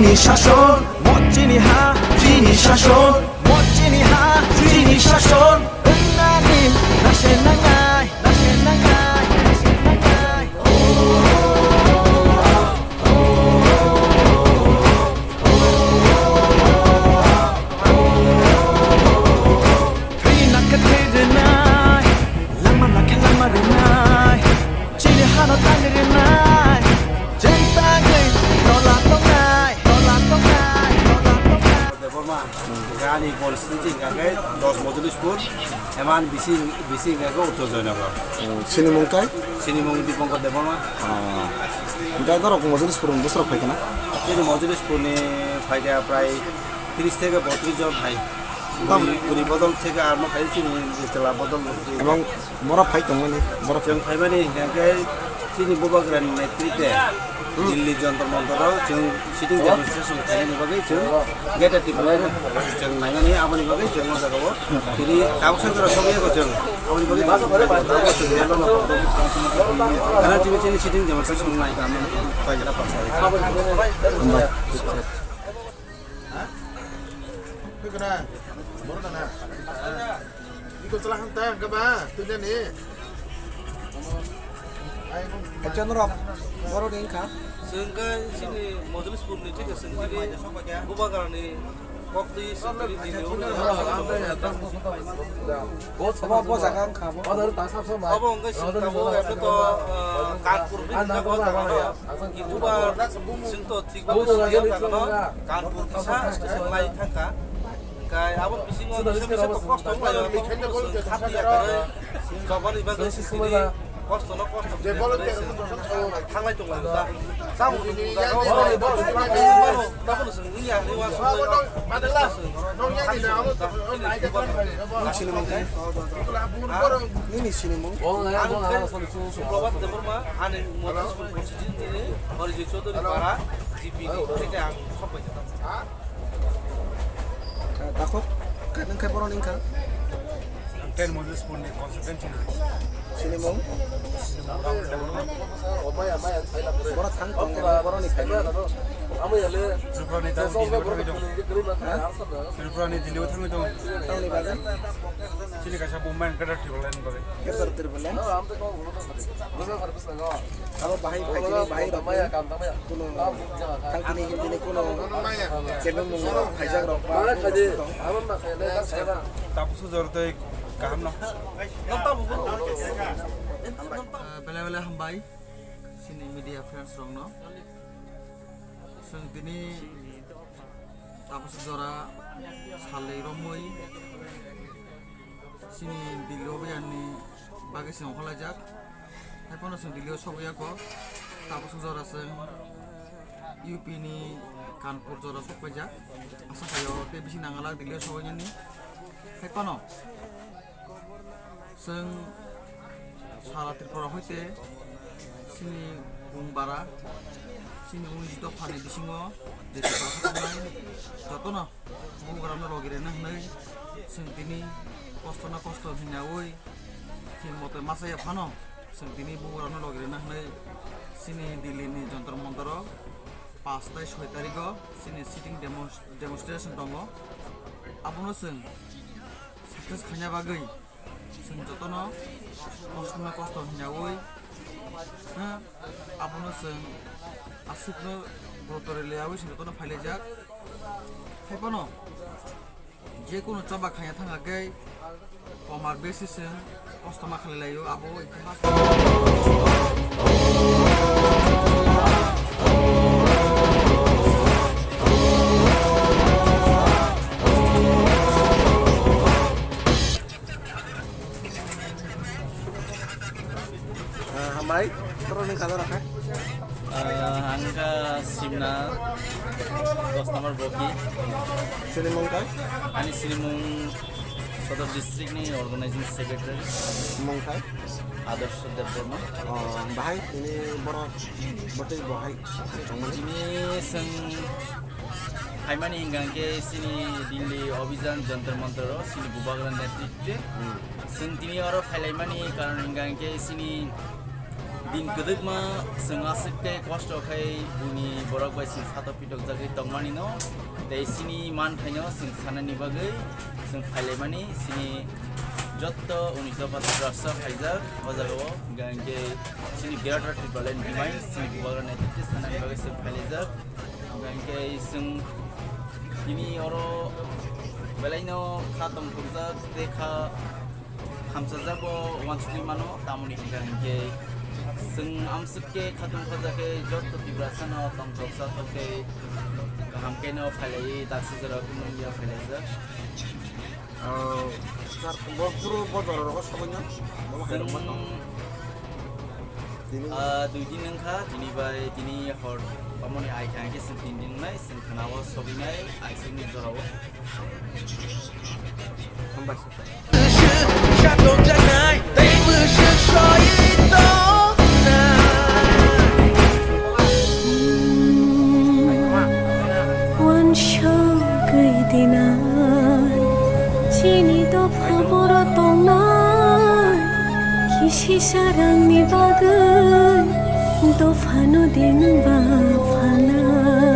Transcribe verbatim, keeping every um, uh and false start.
Shason, mo chini ha, chini shason, mo chini ha, chini shason. Wngmani nase nangnai, nase nangnai, nase nangnai. Thwi nakhe thwi rwnai, langma nakhe langma rwnai, chini hano thang rwnai, chwng tangwi tola tongnai, tola tongnai, tola tongnai. Debbarma, ani constituency hingkha khe dos Mojolispur, eman bisi, bisi hingkha khe Uttor Joynagar. Chini mung kai? Chini mung Dipankar Debbarma. Hingkhe norok Mojolispur ni bwsarok phai khna? Chini Mojolispur ni phai khe prai tris theke botris jon hai. Tam- Buri, buri bodol theke armo khai chini chwla bodol. Ebong borok phai tongmani, borok. Chwng phaimani hingkha khe chini Bubagrani netrite Delhi Jantar Mantar o chwng sitting demonstration khainani bagwi chwng Greater Tipraland chwng naimani, aboni bagwi chwng o jaga o tini tabuk soi jora sogwi eko chwng, aboni bagwi chwng tabuk soi jora no. Kana chini chini sitting demonstration nai kami paikara paksa. Hambai. Hoi kana? Boro kana? Iko chwla hang ta hang kha ba? Twi nani? Acha norok boro ni wngkha. Chwng khe chini Mojolispur ni thik chwng chini Bubagrani kok twi chwng twi tini. Bo, bo jaga wngkha bo. Obo wngkha chwng tabuk abo to, ah, Kanpur ni jaga o jaga no. Kintu ba chwng to thik ba chwng jaga no. Kanpur kisa station lai thangkha. Hingkhe abo bisingo kisa kisa to kosto wnglaio, khati ya kwrwi. Joboni bagwi sisiri kosto no kosto khe thanglai tonglaio da. Samung tongmung jaga o tabukno chwng wngya hinwi uansukgwi. Nini sinimung khe? Nini sinimung? Ang khe Suprabhat Debbarma, ani Motha School Constituency ni Horijoi Chaudhary Para, G P ni, tei ang sok pai kha. Takhuk, khe nung khe borok ni wngkha? Ten Moses Pur ni constituency ni. Sinimung? Borok thang tong, borok ni family. Tripura ni thang, Delhi o thangwi tong. Ha? Tripura ni Delhi o thangwi tong. Tamni bagwi? Chini kaisa movement Greater Tipraland ni bagwi. Greater Tipraland? Abo bahai phaikhe bahai rok kuno thangtini himtini kuno kebengmung rok phaijak rok ba. Tabukso jor tei kaham no. Bele bele hambai chini media friends rok no. Chwng tini tabukso jora salai romwi chini Delhi o biyani bagwi chwng okhorlaijak. Hai phano chwng Delhi o sogwi ya kho. Tabukso jora chwng U P ni Kanpur jora sokpaijak. Asa khaio tei bisi nangalak Delhi o sogwi nani. Hai phano chwng sara Tripura hoite chini bung bara, chini unijito phani bisingo je jotono bugrano logi rwna hwnwi chwng tini kosto na kosto hinyawi thik mote masa ya phano chwng tini bugrano logi rwna hwnwi chini Delhi ni Jantar Mantar o paanch tai soi tarikh o chini sitting demos-, demonstration tongo. Abono chwng success khaina bagwi chwng jotono kosto na kosto hinyawi, ha, abono chwng aswkno goto rwlayawi chwng jotono phailaijak. Hai phano je kunu choba khaya thangkha khe komar besi chwng kosto ma khlai laio abo. Ah, hambai, toro ni kaza rakha? Ah, ang kha Simna, dos number Boki. Sinimung kai? Ani sinimung Sodor district ni organizing secretary. Mung kai? Adarsh Debbarma. Oh, bahai ini borok botei bahai tongmani? Ini seng Phaimani hingkha khe chini Delhi Abhijan Jantar Mantar o chini Bubagra netritwe. Hmm. Chwng tini oro phailaimani karon hingkha khe chini Din kwdwkma chwng aswk khe kosto khai buini borok bai chwng satok pitok jagwi tongmani no, tei chini manthaino chwng sanani bagwi chwng phailaimani chini jotto unis dopha Tiprasa phaijak o jagao, hingkha hinkhe chini Greater Tipraland Remains chini bubagra naitugwi sanani bagwi chwng phailaijak. Hingkha hinkhe chwng tini oro belaino kha tongthokjak tei kha khamsajak bo uansugwi mano, tamoni hingkha hinkhe chwng amswk khe khatung khajak khe joto Tiprasano tongthok satok tei kaham kheno phailaiwi taksi jora kunu wngya phailaijak. Ah, sir, bo puro bo jora rogo sobaino? Bo hai rok ma tong? Chwng, tini? Ah, dui din wngkha, tini bai tini hor, tamoni ai kha hinkhe chwng tin din wngnai, chwng khwnao sobinai, aisukni jorao. Hambai. Uansugwi dinai chini dopha boro tongnai, kisi sarangni bagwi dophano din ba phalnai.